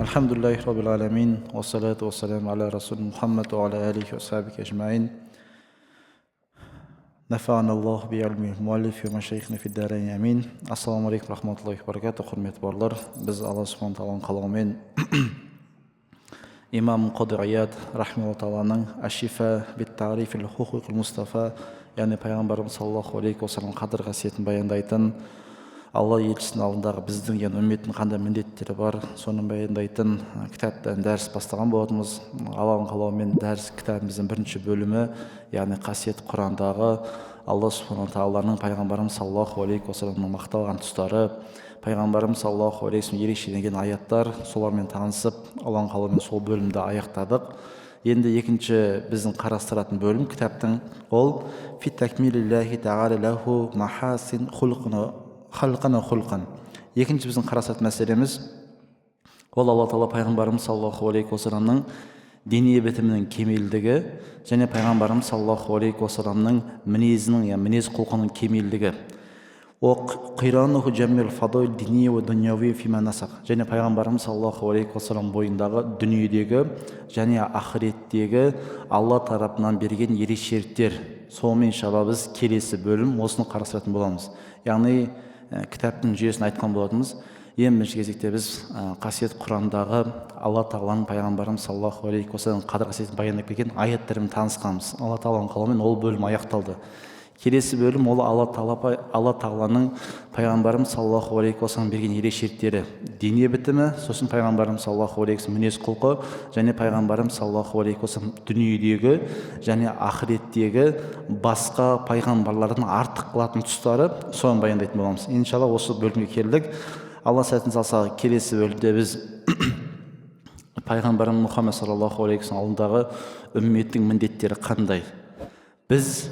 Алхамдулиллахи роббил аламин, уассалату уассаламу аля расул Мухаммад уа аля алихи уа сахбихи ажмаин. Нафаана Аллаху би илмихи муаллиф ва машайхина фид дарайн, амин. Ассаламу алейкум рахматуллахи ва баракатух. Құрметті бауырлар, біз Алла субхана тағаланың қалауымен имам Қадыр Ияд рахималлаху тағаланың Аш-Шифа бит тарифил хукукил Мустафа, яғни пайғамбарымыз саллаллаху алейхи уассалам қадір қасиетін баяндайтын, Алла елшісінің алдындағы біздің, яғни үмметтің қандай міндеттері бар, соны баяндайтын кітаптан дәріс бастаған болатынбыз. Алланың қалауымен дәріс кітабымыздың бірінші бөлімі, яғни қасиет Құрандағы Алла субхана тағаланың пайғамбарымыз саллаллаху алейхи уассаламның мақталған тұстары, пайғамбарымыз саллаллаху алейхи уассалам ерекшеленген аяттар, солармен танысып, Алланың қалауымен сол бөлімді аяқтадық. Енді екінші біздің қарастыратын бөлім кітаптың ол фи такмилиллахи тағала лаху махасин халқана хулқан. Екінші біздің қарастыратын мәселеміз ол Алла тағала пайғамбарымыз саллаллаху алейхи уассаламның дене бітімінің кемелдігі және пайғамбарымыз саллаллаху алейхи уассаламның мінезінің, яғни мінез құлқының кемелдігі. Және пайғамбарымыз саллаллаху алейхи уассалам бойындағы дүниедегі және ақыреттегі Алла тарапынан берген ерекшеліктер. Сонымен иншалла біз келесі бөлім осыны қарастыратын боламыз. Яғни кітаптың жүйесін айтқан болатынбыз. Ең бірінші кезекте біз қасиет Құрандағы Алла тағаланың пайғамбарымыз саллаллаху алейхи уассалам қадір қасиетін баяндап келген аяттармен танысқанбыз. Алла тағаланың қалауымен ол бөлім аяқталды. Келесі бөлім ол Алла тағала, Алла тағаланың пайғамбарымыз саллаллаху алейхи уассалам берген ерекшеліктері, дене бітімі, сосын пайғамбарымыз саллаллаху алейхи уассалам мінез құлқы және пайғамбарымыз саллаллаху алейхи уассалам дүниедегі және ақыреттегі басқа пайғамбарлардан артық қылатын тұстары, соны баяндайтын боламыз. Иншалла осы бөлімге келдік. Алла сәтін салса, келесі бөлімде біз пайғамбарымыз Мұхаммед саллаллаху алейхи уассалам алдындағы үмметтің міндеттері қандай, біз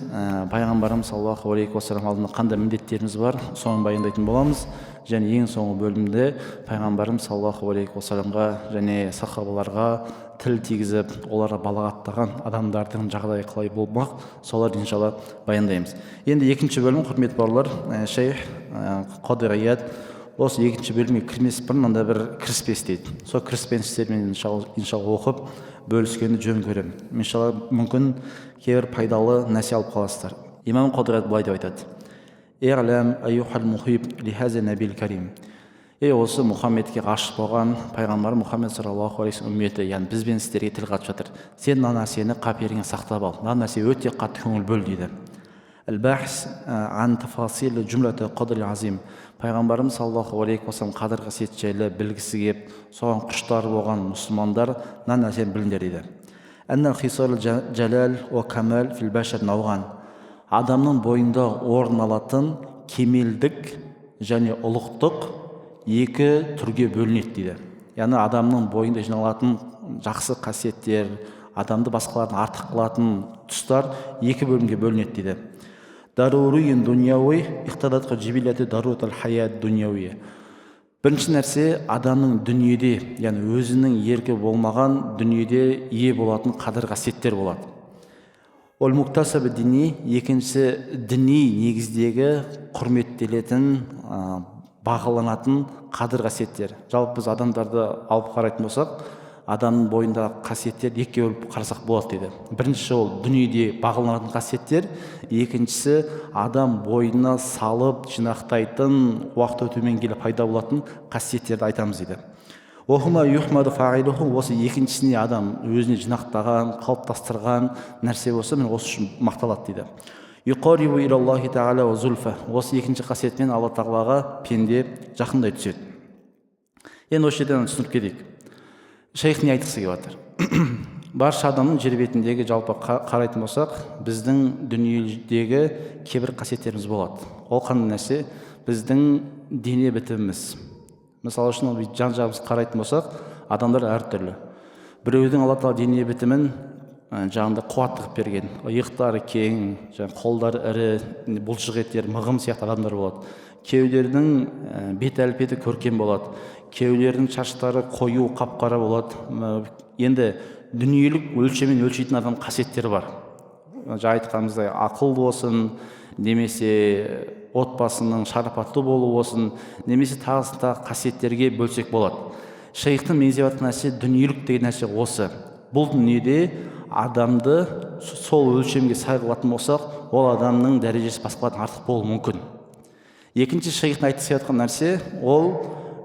пайғамбарымыз саллаллаху алейхи уассалам алдында қандай міндеттеріміз бар, соны баяндайтын боламыз. Және ең соңғы бөлімде пайғамбарымыз саллаллаху алейхи уассаламға және сахабаларға тіл тигізіп, оларға балағаттаған адамдардың жағдайы қалай болмақ, соларды иншалла баяндаймыз. Енді екінші бөлім, құрметті бауырлар, шейх Қадыр Ияд осы екінші бөлімге кірмес бұрын мынандай бір кіріспе істейді. Сол кіріспені сіздермен иншалла оқып бөліскенді жөн көремін. Иншалла мүмкін кейбір пайдалы нәрсе алып қаласыздар. Имам Қадыр былай деп айтады: Иғлам аюхал мухиб лихаза набил карим. Ей, осы Мұхаммедке ғашық болған пайғамбар Мұхаммед саллаллаху алейхи вассалам үмметі, яғни біз бен сіздерге тіл қатып жатыр. Сен мына нәрсені қаперіңе сақтап ал, мына нәрсеге өте қатты көңіл бөл дейді. Әл-бахс ан тафасил джумлаты қадр азим. Пайғамбарымыз саллаллаху алейхи уассалам қадір қасиет жайлы білгісі келіп, соған құштар болған мұсылмандар мына нәрсені біліңдер дейді. Әннал хисал жалал уа камал фил башар науған. Адамның бойында орын алатын кемелдік және ұлықтық екі түрге бөлінеді дейді. Яғни адамның бойында жиналатын жақсы қасиеттер, адамды басқалардан артық қылатын тұстар екі бөлімге бөлінеді дейді. Даруриюн дуньяуи иқтадатқа джибилляти дарурат хаят дуньяуия. Бірінші нәрсе адамның дүниеде, яғни өзінің еркі болмаған дүниеде ие болатын қадір қасиеттер болады. Ол муктасабы дини, екіншісі діни негіздегі құрметтелетін, бағаланатын қадір қасиеттер. Жалпы біз адамдарды алып қарайтын болсақ, адамның бойындағы қасиеттер екіге бөліп қарасақ болады дейді. Біріншісі ол дүниеде бағаланатын қасиеттер, екіншісі адам бойына салып жинақтайтын, уақыт өтумен келе пайда болатын қасиеттерді айтамыз дейді. Осы екіншісіне адам өзіне жинақтаған, қалыптастырған нәрсе болса, міне осы үшін мақталады дейді. Осы екінші қасиетпен Алла тағалаға пенде жақындай түседі. Енді осы жерден түсіндіріп кетейік. Шейх не айтқысы келіп жатыр? Барша адамның жер бетіндегі жалпы қарайтын болсақ, біздің дүниедегі кейбір қасиеттеріміз болады. Ол қандай нәрсе? Біздің дене бітіміміз. Мысалы үшін, жан жағымызға қарайтын болсақ, адамдар әртүрлі. Біреудің Алла тағала дене бітімін жаңағындай қуатты қылып берген, иықтары кең, жаңағы қолдары ірі, бұлшық еттері мығым сияқты адамдар болады. Кейбіреулердің бет әлпеті көркем болады, кейбіреулердің шаштары қою қап қара болады. Енді дүниелік өлшеммен өлшейтін адам қасиеттері бар. Жаңа айтқанымыздай, ақыл болсын, немесе отбасының шарапатты болуы болсын, немесе тағысын тағы қасиеттерге бөлсек болады. Шейхтің меңзеп жатқан нәрсе дүниелік деген нәрсе осы. Бұл дүниеде адамды сол өлшемге сай қылатын болсақ, ол адамның дәрежесі басқалардан артық болуы мүмкін. Екінші шейхтің айтқысы келіп жатқан нәрсе, ол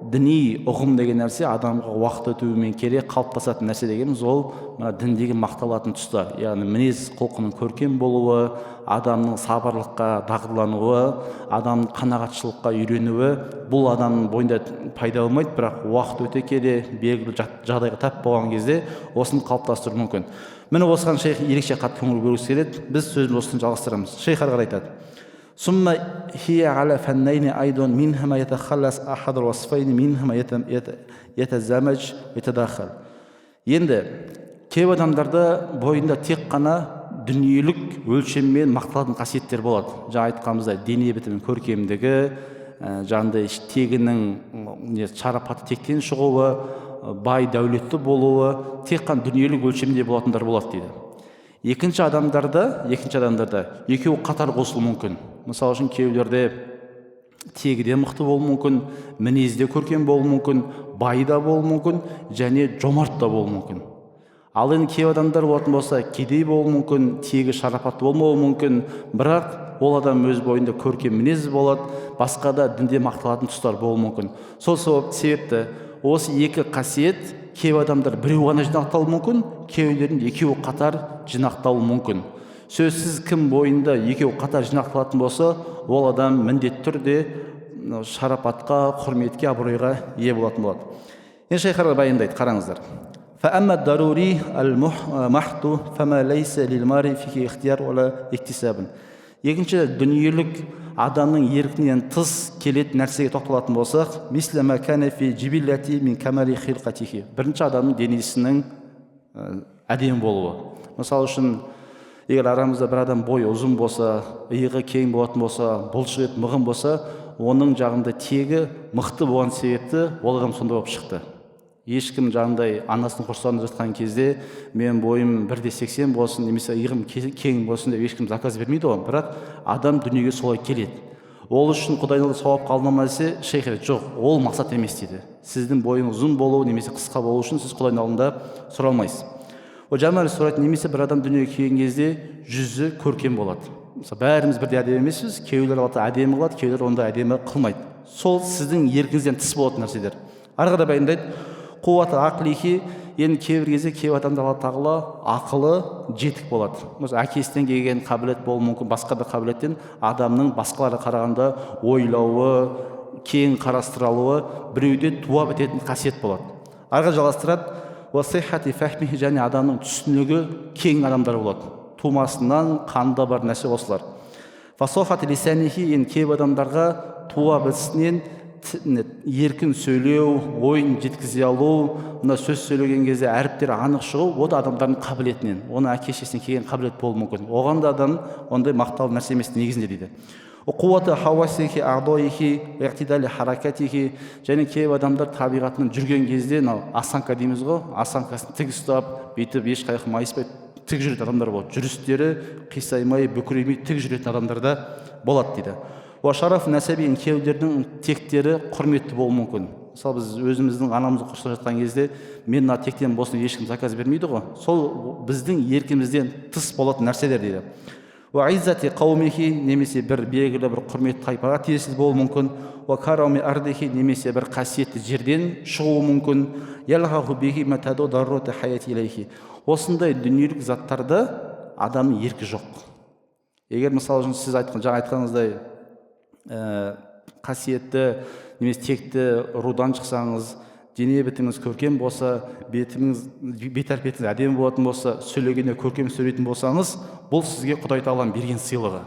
діни ұғым деген нәрсе адамға уақыт өтуімен келе қалыптасатын нәрсе дегеніміз, ол мына діндегі мақталатын тұстар, яғни мінез құлқының көркем болуы, адамның сабырлыққа дағдылануы, адамның қанағатшылыққа үйренуі, бұл адамның бойында пайда болмайды, бірақ уақыт өте келе белгілі жағдайға тап болған кезде осыны қалыптастыру мүмкін. Міне, осыған шейх ерекше қатты көңіл бөлгісі келеді. Біз сөзімізді осыдан жалғастырамыз. Шейх ары қарай айтады: ثم هي على فنين أيضا، منها ما يتخلص أحد الوصفين، منها ما يتزامج ويتداخل. Енді кейбір адамдарда бойында тек қана дүниелік өлшеммен мақталатын қасиеттер болады. Жаңа айтқанымыздай, дене бітімінің көркемдігі, жаңағыдай тегінің не шарапаты, тектен шығуы, бай дәулетті болуы, тек қана дүниелік өлшемде болатындар болады дейді. Екінші адамдарда екеуі қатар қосылуы мүмкін. Мысалы үшін, кейбіреулерде тегі де мықты болуы мүмкін, мінезі де көркем болуы мүмкін, бай да болуы мүмкін және жомарт та болуы мүмкін. Ал енді кейбір адамдар болатын болса, кедей болуы мүмкін, тегі шарапатты болмауы мүмкін, бірақ ол адам өз бойында көркем мінез болады, басқа да дінде мақталатын тұстар болуы мүмкін. Сол себепті осы екі қасиет кейбір адамдар біреу ғана жинақталуы мүмкін, кейбіреулерінде екеуі қатар жинақталуы мүмкін. Сөзсіз, кім бойында екеуі қатар жинақталатын болса, ол адам міндетті түрде мынау шарапатқа, құрметке, абыройға ие болатын болады. Енді шейх ары баяндайды, қараңыздар: فأما الضروري المحض فما ليس للمرء فيه اختيار ولا اكتساب. Екінші дүниелік, адамның еркінен тыс келетін нәрсеге тоқталатын болсақ, مثل ما كان في جبلته من كمال خلقته. Бірінші, адамның денесінің әдемі болуы. Мысалы үшін, егер арамызда бір адам бойы ұзын болса, иығы кең болатын болса, бұлшық ет мығым болса, оның жағында тегі мықты болған себепті ол адам сондай болып шықты. Ешкім жаңағындай анасының құрсағында жатқан кезде мен бойым 1,80 болсын немесе иығым кең болсын деп ешкім заказ бермейді ғой. Бірақ адам дүниеге солай келеді. Ол үшін Құдайдың алдында сауапқа алына ма десе, шейх айтады: жоқ, ол мақсат емес дейді. Сіздің бойыңыз ұзын болу немесе қысқа болу үшін сіз Құдайдың алдында сұралмайсыз. Ол жамал сұрайды. Немесе бір адам дүниеге келген кезде жүзі көркем болады. Мысалы, бәріміз бірдей әдемі емеспіз. Кейбіреулер Алла Тағала әдемі қылады, кейбіреулер ондай әдемі қылмайды. Сол сіздің еркіңізден тыс болатын нәрселер. Ары қарай баяндайды: қуаты ақлихи. Енді кейбір кезде кейбір адамдар Алла Тағала ақылы жетік болады. Мысалы, әкесінен келген қабілет болуы мүмкін, басқа да қабілеттен адамның басқаларға қарағанда ойлауы, кең қарастыра алуы біреуде туа бітетін қасиет болады. Ары қарай жалғастырады: уа сиххати фахмихи. Және адамның түсінігі кең адамдар болады, тумасынан қанда бар нәрсе осылар. Фасохати лисанихи. Енді кейбір адамдарға туа бітісінен еркін сөйлеу, ойын жеткізе алу, мына сөз сөйлеген кезде әріптері анық шығу, ол да адамдардың қабілетінен, оны әке шешесінен келген қабілет болуы мүмкін. Оған да адам ондай мақтаулы нәрсе емес негізінде дейді. Қуаты хауасихи ағдоихи уиътидали харакатихи. Және кейбір адамдар табиғатынан жүрген кезде мынау осанка дейміз ғой, осанкасын тік ұстап, бүйтіп ешқай майыспай тік жүретін адамдар болады. Жүрістері қисаймай, бүкіреймей тік жүретін адамдар да болады дейді. Уа шараф нәсәби. Кейбіреулердің тектері құрметті болуы мүмкін. Мысалы, біз өзіміздің анамызды құрсақ жатқан кезде мен мына тектен болсын ешкім заказ бермейді ғой. Сол біздің еркімізден тыс болатын нәрселер дейді. Уа иззати қаумихи. Немесе бір белгілі бір құрметті тайпаға тиесілі болуы мүмкін. Уа карами ардихи. Немесе бір қасиетті жерден шығуы мүмкін. Ялхаху бихи ма таду даррати хаяти илейхи. Осындай дүниелік заттарда адамның еркі жоқ. Егер, мысалы үшін, сіз айтқан, жаңа айтқаныңыздай, қасиетті немесе текті рудан шықсаңыз, дене бітіміңіз көркем болса, бетіңіз, бет әлпетіңіз әдемі болатын болса, сөйлегенде көркем сөйлейтін болсаңыз, бұл сізге Құдай Тағаланың берген сыйлығы.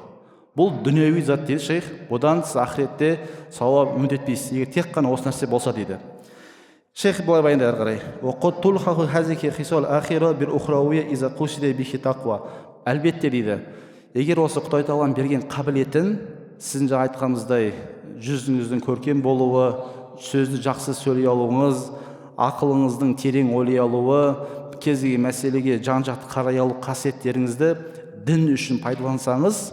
Бұл дүниеуи зат дейді шейх. Бұдан сіз ақыретте сауап үміт етпейсіз, егер тек қана осы нәрсе болса дейді. Шейх былай баяндайды ары қарай: «Уақад тулхаху хазихи хисал ахира бил ухрауия иза қусида бихи тақва». Әлбетте дейді, егер осы Құдай Тағаланың берген қабілетін, сіздің жаңа айтқаныңыздай жүзіңіздің көркем болуы, сөзді жақсы сөйлей алуыңыз, ақылыңыздың терең ойлай алуы, кез келген мәселеге жан жақты қарай алу қасиеттеріңізді дін үшін пайдалансаңыз,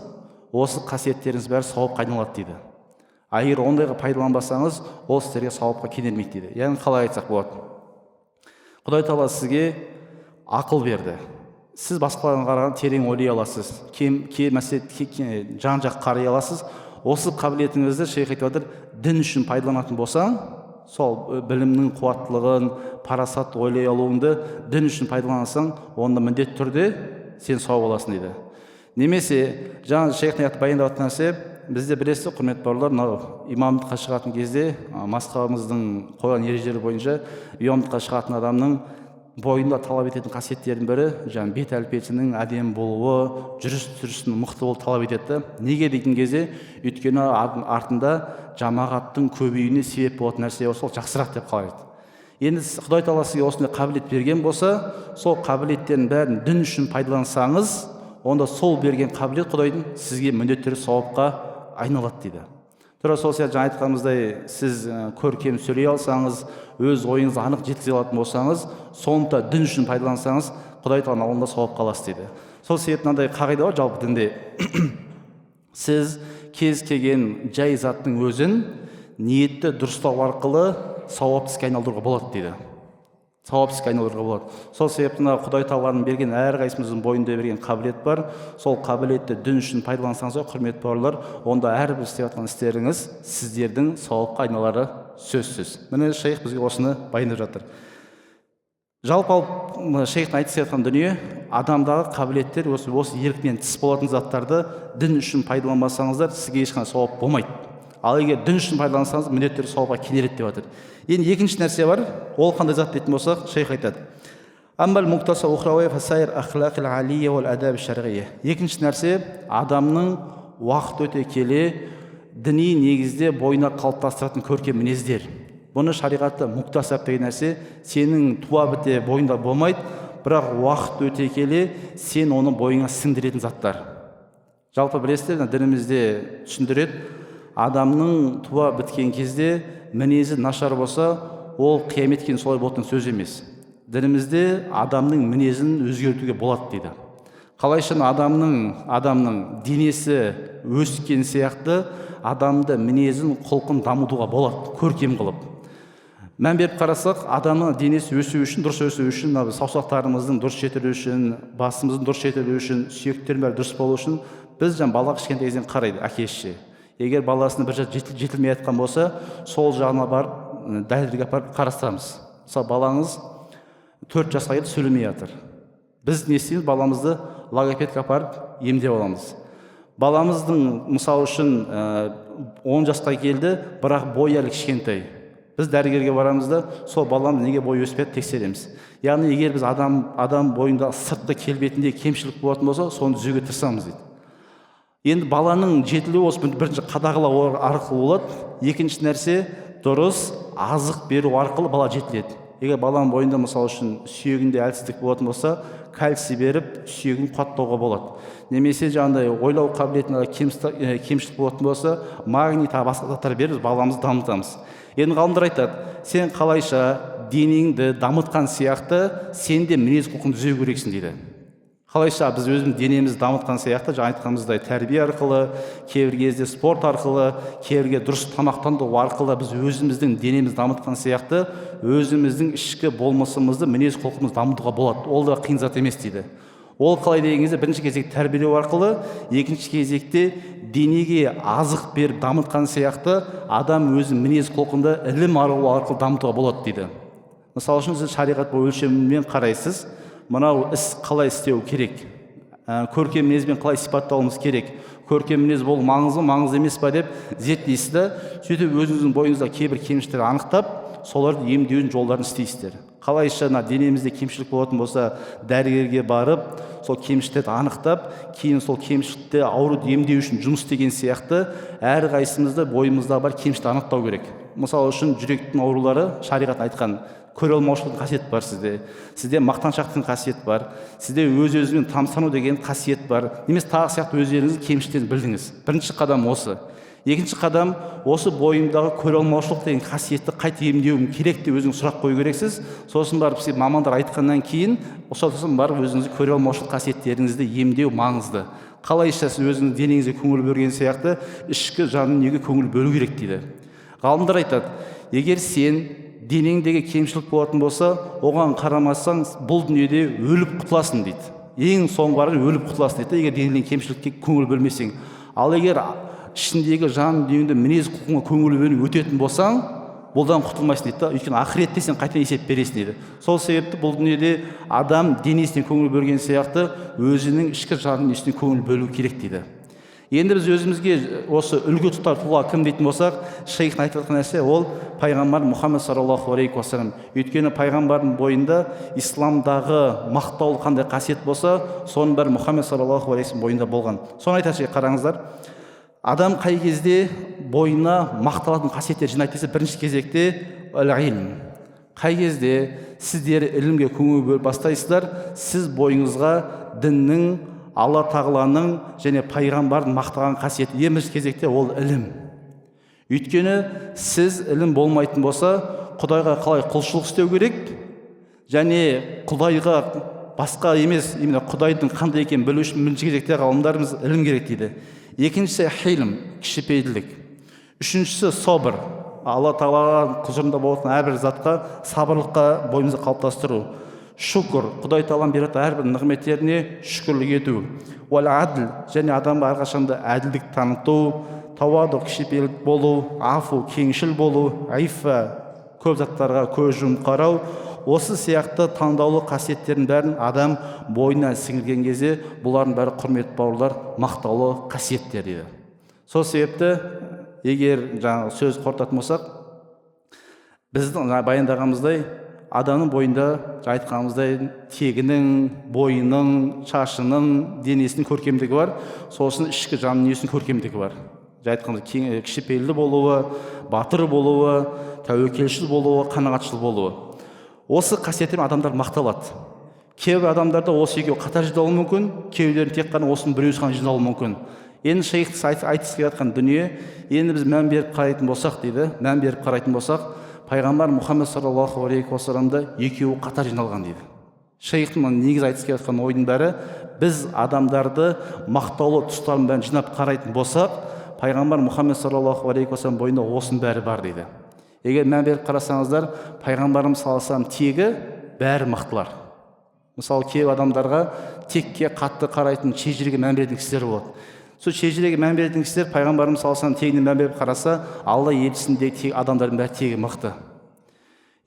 осы қасиеттеріңіз бәрі сауапқа айналады дейді. А егер ондайға пайдаланбасаңыз, ол сіздерге сауапқа кенелмейді дейді. Яғни қалай айтсақ болады? Құдай Тағала сізге ақыл берді, сіз басқаларға қарағанда терең ойлай аласыз, кем мәселе жан жақ қарай аласыз. Осы қабілетіңізді, шейх айтып жатыр, дін үшін пайдаланатын болсаң, сол білімнің қуаттылығын, парасат ойлай алуыңды дін үшін пайдалансаң, онда міндетті түрде сен сауап аласың дейді. Немесе жаңа шейхтің баяндап жатқан нәрсе, бізде білесіз, құрметті бауырлар, мынау имамдыққа шығатын кезде мазхабымыздың қойған ережелері бойынша имамдыққа шығатын адамның бойында талап ететін қасиеттердің бірі жаңағы бет әлпетінің әдемі болуы, жүріс тұрысының мықты болуы талап етеді. Неге дейтін кезде, өйткені артында жамағаттың көбеюіне себеп болатын нәрсе болса, ол жақсырақ деп қарайды. Енді Құдай Тағала сізге осындай қабілет берген болса, сол қабілеттердің бәрін дін үшін пайдалансаңыз, онда сол берген қабілет Құдайдың сізге міндетті түрде сауапқа айналады дейді. Тура сол сияқты жаңа айтқанымыздай, сіз көркем сөйлей алсаңыз, өз ойыңызды анық жеткізе алатын болсаңыз, соны да дін үшін пайдалансаңыз, Құдай Тағаланың алдында сауапқа аласыз дейді. Сол себепті мынандай қағида бар жалпы дінде: сіз кез келген жай заттың өзін ниетті дұрыстау арқылы сауапты іске айналдыруға болады дейді. Сауапты іске айналдыруға болады. Сол себепті мына Құдай Тағаланың берген, әрқайсымыздың бойында берген қабілет бар. Сол қабілетті дін үшін пайдалансаңыздар, құрметті бауырлар, онда әрбір істеп жатқан істеріңіз сіздердің сауапқа айналары сөзсіз. Міне, шейх бізге осыны баяндап жатыр. Жалпы алып, шейхтің айтқысы келіп жатқан дүние: адамдағы қабілеттер осы еріктен тыс болатын заттарды дін үшін пайдаланбасаңыздар, сізге ешқандай сауап болмайды. Ал егер дін үшін пайдалансаңыз, міндетті түрде сауапқа кенеледі деп жатыр. Енді екінші нәрсе бар, ол қандай зат дейтін болсақ, шейх айтады: екінші нәрсе — адамның уақыт өте келе діни негізде бойына қалыптастыратын көркем мінездер. Бұны шариғатта муктасаб деген нәрсе, сенің туа біте бойыңда болмайды, бірақ уақыт өте келе сен оны бойыңа сіңдіретін заттар. Жалпы білесіздер, дінімізде түсіндіреді, адамның туа біткен кезде мінезі нашар болса, ол қияметке дейін солай болатын сөз емес. Дінімізде адамның мінезін өзгертуге болады дейді. Қалайша? Адамның денесі өскен сияқты адамды мінезін, құлқын дамытуға болады көркем қылып. Мән беріп қарасақ, адамның денесі өсу үшін, дұрыс өсу үшін, мына саусақтарымыздың дұрыс жетілуі үшін, басымыздың дұрыс жетілуі үшін, сүйектердің бәрі дұрыс болу үшін, біз жаңа бала кішкентай кезден қарайды әке шеше егер баласының бір жағы жетілмей жатқан болса, сол жағына барып, дәрігерге апарып қарастырамыз. Мысалы, балаңыз 4 жасқа келді, сөйлемей жатыр. Біз не істейміз? Баламызды логопедке апарып емдеп аламыз. Баламыздың, мысалы үшін, 10 жасқа келді, бірақ бойы әлі кішкентай. Біз дәрігерге барамыз да, сол баламыз неге бойы өспеді, тексереміз. Яғни егер біз адам бойында сыртқы келбетінде кемшілік болатын болса, соны түзеуге тырысамыз дейді. Енді баланың жетілуі осы бірінші қадағалау арқылы болады. Екінші нәрсе — дұрыс азық беру арқылы бала жетіледі. Егер баланың бойында, мысалы үшін, сүйегінде әлсіздік болатын болса, кальций беріп, сүйегін қуаттауға болады. Немесе жаңағыдай ойлау қабілетінде кемшілік болатын болса, магний, тағы басқа заттар беріп, біз баламызды дамытамыз. Енді ғалымдар айтады: сен қалайша денеңді дамытқан сияқты, сен де мінез құлқыңды түзеу керексің дейді. Қалайша біз өзіміз денемізді дамытқан сияқты, жаңа айтқанымыздай, тәрбие арқылы, кейбір кезде спорт арқылы, кейбір дұрыс тамақтану арқылы біз өзіміздің денемізді дамытқан сияқты, өзіміздің ішкі болмысымызды, мінез құлқымызды дамытуға болады. Ол да қиын зат емес дейді. Ол қалай деген кезде, бірінші кезекте тәрбиелеу арқылы, екінші кезекте денеге азық беріп дамытқан сияқты, адам өзінің мінез құлқында ілім алу арқылы дамытуға болады дейді. Мысалы үшін, сіз шариғат өлшемімен қарайсыз: мынау іс қалай істеу керек, көркем мінезбен қалай сипаттауымыз керек, көркем мінез болу маңызды ма, маңызды емес па деп зерттейсіз да, сөйтіп өзіңіздің бойыңызда кейбір кемшіліктерді анықтап, соларды емдеудің жолдарын істейсіздер. Қалайша мына денемізде кемшілік болатын болса, дәрігерге барып, сол кемшіліктерді анықтап, кейін сол кемшілікті, ауруды емдеу үшін жұмыс істеген сияқты, әрқайсымызда бойымызда бар кемшілікті анықтау керек. Мысалы үшін, жүректің аурулары, шариғат айтқан, көре алмаушылықтың қасиет бар сізде, сізде мақтаншақтың қасиет бар, сізде өз өзімен тамсану деген қасиет бар немесе тағы сияқты өздеріңіздің кемшіліктерін білдіңіз. Бірінші қадам осы. Екінші қадам — осы бойымдағы көре алмаушылық деген қасиетті қайтіп емдеуім керек деп өзіңіз сұрақ қою керексіз. Сосын барып сіз мамандар айтқаннан кейін, сосын барып өзіңізді көре алмаушылық қасиеттеріңізді емдеу маңызды. Қалайша сіз өзіңіздің денеңізге көңіл бөлген сияқты, ішкі жан дүниеге көңіл бөлу керек дейді. Ғалымдар айтады: егер сен Денеңдегі кемшілік болатын болса, оған қарамасаң, бұл дүниеде өліп құтыласың дейді. Ең соңғы барып өліп құтыласың дейді, егер денеңдегі кемшілікке көңіл бөлмесең. Ал егер ішіндегі жан дүниеңді, мінез құлқыңа көңіл бөліп өтетін болсаң, бұлдан құтылмайсың дейді да, өйткені ақыретте сен қайтадан есеп бересің дейді. Сол себепті бұл дүниеде адам денесіне көңіл бөлген сияқты өзінің ішкі жан дүниесіне көңіл бөлу керек дейді. Енді біз өзімізге осы үлгі тұтар тұлға кім дейтін болсақ, шейхтің айтып жатқан нәрсе ол пайғамбар Мұхаммед саллаллаху алейхи уассалам. Өйткені пайғамбардың бойында исламдағы мақтаулы қандай қасиет болса, соның бәрі Мұхаммед саллаллаху алейхи уассалам бойында болған. Соны айтады шейх, қараңыздар, адам қай кезде бойына мақталатын қасиеттер жинайды десе, бірінші кезекте әл-илм. Қай кезде сіздер ілімге көңіл бөліп бастайсыздар, сіз бойыңызға діннің, Алла тағаланың және пайғамбардың мақтаған қасиеті, ең бірінші кезекте ол ілім. Өйткені сіз ілім болмайтын болса, Құдайға қалай құлшылық істеу керек және Құдайға басқа емес, именно Құдайдың қандай екенін білу үшін бірінші кезекте ғалымдарымыз ілім керек дейді. Екіншісі хилм, кішіпейілділік. Үшіншісі собыр, Алла тағалаға құзырында болатын әрбір затқа сабырлыққа бойымызды қалыптастыру. Шүкір, Құдай тағаланың беретін әрбір нығметтеріне шүкірлік ету. Уәл әділ, және адамға әрқашанда әділдік таныту. Тауаду, кішіпейілдік болу. Афу, кеңшіл болу. Иффа, көп заттарға көз жұмып қарау. Осы сияқты таңдаулы қасиеттердің бәрін адам бойына сіңірген кезде, бұлардың бәрі, құрметті бауырлар, мақтаулы қасиеттер дейді. Сол себепті егер жаңағы сөз қорытатын болсақ, біздің жаңа баяндағанымыздай, адамның бойында айтқанымыздай тегінің, бойының, шашының, денесінің көркемдігі бар, сосын ішкі жан дүниесінің көркемдігі бар. Жаңа айтқанымыздай, кішіпейілді болуы, батыр болуы, тәуекелшіл болуы, қанағатшыл болуы. Осы қасиеттермен адамдар мақталады. Кейбір адамдарда осы екеуі қатар жиналуы мүмкін, кейбіреулердің тек қана осының біреусі ғана жиналуы мүмкін. Енді шейх айтқысы келіп жатқан дүние, енді біз мән беріп қарайтын болсақ дейді, мән беріп қарайтын болсақ, пайғамбар Мұхаммед саллаллаху алейхи уассаламда екеуі қатар жиналған дейді. Шейхтің негізі айтқысы келіп жатқан ойдың бәрі, біз адамдарды мақтаулы тұстарын бәрін жинап қарайтын болсақ, пайғамбар Мұхаммед саллаллаху алейхи уассалам бойында осының бәрі бар дейді. Егер мән беріп қарасаңыздар, пайғамбарымыз саллаллаху алейхи вассалам тегі бәрі мықтылар. Мысалы, кейбір адамдарға текке қатты қарайтын, шежіреге мән беретін кісілер болады. Сол шежіреге мән беретін кісілер пайғамбарымыз саллаллаху алейхи вассалам тегіне мән беріп қараса, Алла елшісіндегі тек адамдардың бәрі тегі мықты.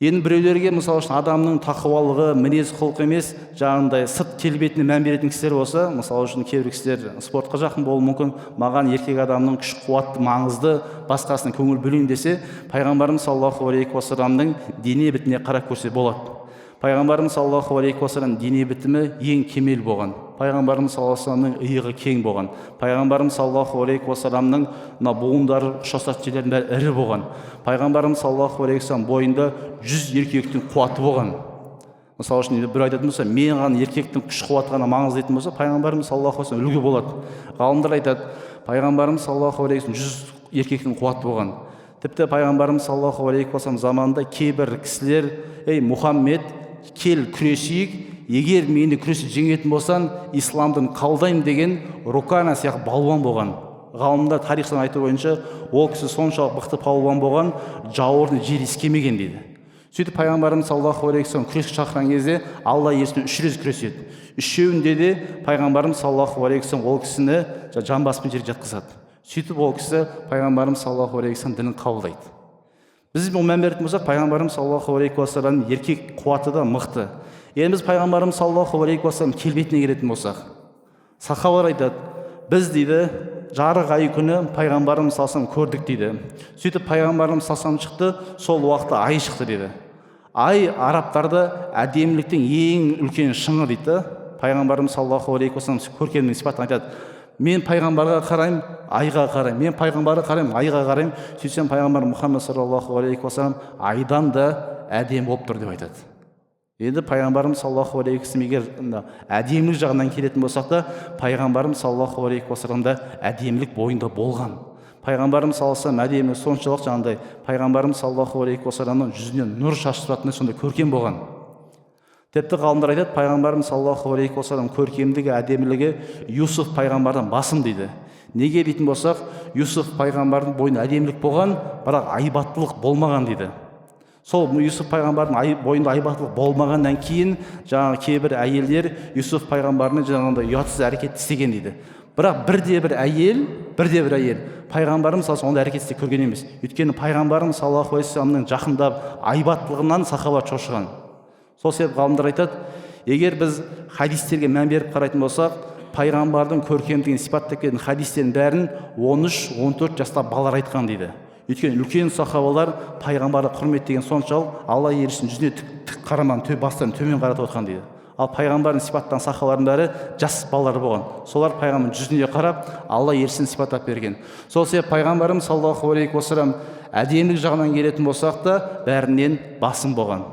Енді біреулерге, мысалы үшін, адамның тақуалығы, мінез құлқы емес, жаңағындай сырт келбетіне мән беретін кісілер болса, мысалы үшін, кейбір кісілер спортқа жақын болуы мүмкін, маған еркек адамның күш қуаты маңызды, басқасына көңіл бөлейін десе, пайғамбарымыз саллаллаху алейхи уассаламның дене бітіміне қарап көрсе болады. Пайғамбарымыз саллаллаху алейхи уассалам дене бітімі ең кемел болған. Пайғамбарымыз саллаллаху алейхи уассаламның иығы кең болған. Пайғамбарымыз саллаллаху алейхи уассаламның мына буындары ұштасатын жерлерінің бәрі ірі болған. Пайғамбарымыз саллаллаху алейхи уассалам бойында 100 еркектің қуаты болған. Мысалы үшін, біреу айтатын болса, мен ғана еркектің күш қуаты ғана маңызды дейтін болса, пайғамбарымыз саллаллаху алейхи уассалам үлгі болады. Ғалымдар айтады, пайғамбарымыз саллаллаху алейхи уассалам 100 еркектің қуаты болған. Тіпті пайғамбарымыз саллаллаху алейхи уассалам заманында кейбір кісілер: «Ей, Мұхаммед, кел, күресейік, егер мені күресіп жеңетін болсаң, исламды қабылдаймын» деген Рукана сияқты балуан болған. Ғалымдар, тарихшылардың айтуы бойынша, ол кісі соншалық мықты палуан болған, жауырыны жер иіскемеген дейді. Сөйтіп пайғамбарымыз саллаллаху алейхи вассалам күреске шақырған кезде Алла елшісімен үш рет күреседі. Үшеуінде де пайғамбарымыз саллаллаху алейхи вассалам ол кісіні жамбаспен жерге жатқызады. Сөйтіп ол кісі пайғамбарымыз саллаллаху алейхи вассалам дінін қабылдайды. Біз бұл мән беретін болсақ, пайғамбарымыз саллаллаху алейхи уассалам еркек қуаты да мықты. Енді біз пайғамбарымыз саллаллаху алейхи уассалам келбетіне келетін болсақ, сахабалар айтады, біз дейді, жарық ай күні пайғамбарымыз саллаллаху алейхи вассалам көрдік дейді. Сөйтіп пайғамбарымыз саллаллаху алейхи вассалам шықты, сол уақытта ай шықты дейді. Ай арабтарда әдеміліктің ең үлкен шыңы дейді да. Пайғамбарымыз саллаллаху алейхи уассалам көркемдік сипатын айтады: мен пайғамбарға қараймын, айға қараймын, мен пайғамбарға қараймын, айға қараймын. Сөйтсем, пайғамбар Мұхаммед саллаллаху алейхи уассалам айдан да әдемі болып тұр деп айтады. Енді пайғамбарымыз саллаллаху алейхи уассалам егер мына әдемілік жағынан келетін болсақ та, пайғамбарымыз саллаллаху алейхи уассаламда әдемілік бойында болған. Пайғамбарымыз саллаллаху алейхи вассалам әдемі соншалық, жаңағыдай пайғамбарымыз саллаллаху алейхи уассаламның жүзінен нұр шашып тұратындай сондай көркем болған. Тіпті ғалымдар айтады, пайғамбарымыз саллаллаху алейхи уассалам көркемдігі, әдемілігі Юсуф пайғамбардан басым дейді. Неге дейтін болсақ, Юсуф пайғамбардың бойында әдемілік болған, бірақ айбаттылық болмаған дейді. Сол Юсуф пайғамбардың бойында айбаттылық болмағаннан кейін жаңағы кейбір әйелдер Юсуф пайғамбармен жаңағындай ұятсыз әрекет істеген дейді. Бірақ бірде бір әйел пайғамбарымыз саллаллаху ондай әрекет істеп көрген емес. Өйткені пайғамбарымыз саллаллаху алейхи уассаламның жақындап айбаттылығынан сахаба шошыған. Сол себепті ғалымдар айтады, егер біз хадистерге мән беріп қарайтын болсақ, пайғамбардың көркемдігін сипаттап келген хадистердің бәрін 13-14 жаста балалар айтқан дейді. Өйткені үлкен сахабалар пайғамбарды құрметтеген соншалық, Алла елшісінің жүзіне тік қараман, бастарын төмен қаратып отқан дейді. Ал пайғамбардың сипаттаған сахабалардың бәрі жас балалар болған. Солар пайғамбардың жүзіне қарап, Алла елшісін сипаттап берген. Сол себепті пайғамбарымыз саллаллаху алейхи уассалам әдемілік жағынан келетін болсақ та бәрінен басым болған.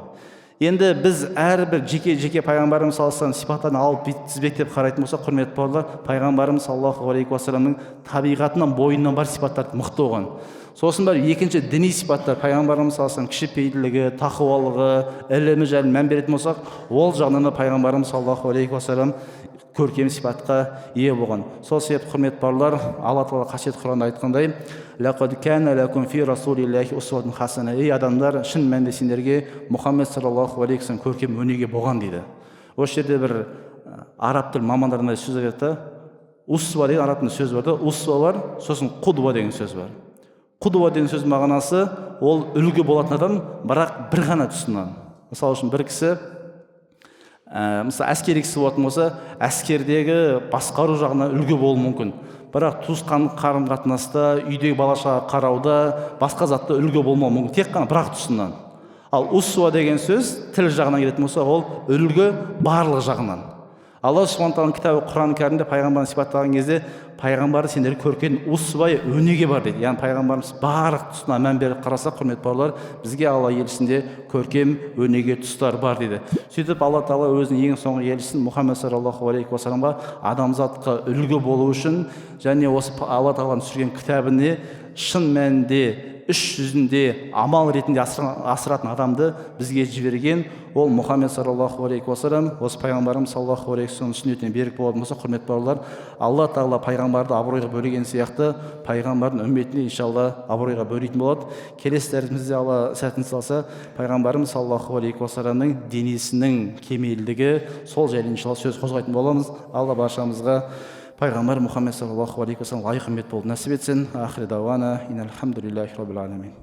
Енді біз әрбір жеке-жеке пайғамбарымыз саллаллаху алейхи вассалам сипаттарын алып тізбектеп қарайтын болсақ, құрметті бауырлар, пайғамбарымыз саллаллаху алейхи уассаламның табиғатынан, бойынан бар сипаттар мықты болған. Сосын барып екінші діни сипаттар, пайғамбарымыз саллаллаху алейхи вассалам кішіпейілділігі, тақуалығы, ілімі жайлы мән беретін болсақ, ол жағынан да пайғамбарымыз саллаллаху алейхи уассалам көркем сипатқа ие болған. Сол себепті, құрметті бауырлар, Алла тағала қасиетті Құранда айтқандай, «Лақад кана лакум фи расулиллахи усватун хасана». Ей адамдар, шын мәнінде сендерге Мұхаммед саллаллаху алейхи вассалам көркем өнеге болған дейді. Осы жерде бір араб тіл мамандарында сөз айтады да, усва деген араб тілінде сөз бар да, усва бар, сосын құдва деген сөз бар. Құдва деген сөз мағынасы ол үлгі болатын адам, бірақ бір ғана тұсынан. Мысалы үшін бір кісі, мысалы әскери кісі болатын болса, әскердегі басқару жағынан үлгі болуы мүмкін, бірақ туысқандық қарым қатынаста, үйдегі бала шаға қарауда, басқа затта үлгі болмауы мүмкін, тек қана бір ақ тұсынан. Ал усуа деген сөз тіл жағынан келетін болса, ол үлгі барлық жағынан. Алла субхана тағаланың кітабы Құран кәрімде пайғамбарын сипаттаған кезде, пайғамбар сендер көрген усвай өнеге бар дейді. Яғни пайғамбарымыз барлық тұсына мән беріп қарасақ, құрметті бауырлар, бізге Алла елшісінде көркем өнеге тұстар бар дейді. Сөйтіп Алла тағала өзінің ең соңғы елшісін Мұхаммед саллаллаху алейхи уассаламға адамзатқа үлгі болу үшін және осы Алла тағаланың түсірген кітабіне шын мәнінде іс жүзінде амал ретінде асыратын адамды бізге жіберген. Ол Мұхаммед саллаллаху алейхи уассалам. Осы пайғамбарымыз саллаллаху алейхи уассалам сүннетіне берік болатын болса, құрметті бауырлар, Алла тағала пайғамбарды абыройға бөлеген сияқты пайғамбардың үмметіне иншалла абыройға бөлейтін болады. Келесі дәрісімізде Алла сәтін салса, пайғамбарымыз саллаллаху алейхи уассаламның денесінің кемелдігі, сол жайлы иншалла сөз қозғайтын боламыз. Алла баршамызға пайғамбар Мұхаммед саллаллаху алейхи уассалам лайық үммет болуды нәсіп етсін. Ахри дауана ин альхамдулиллахи роббил аламин.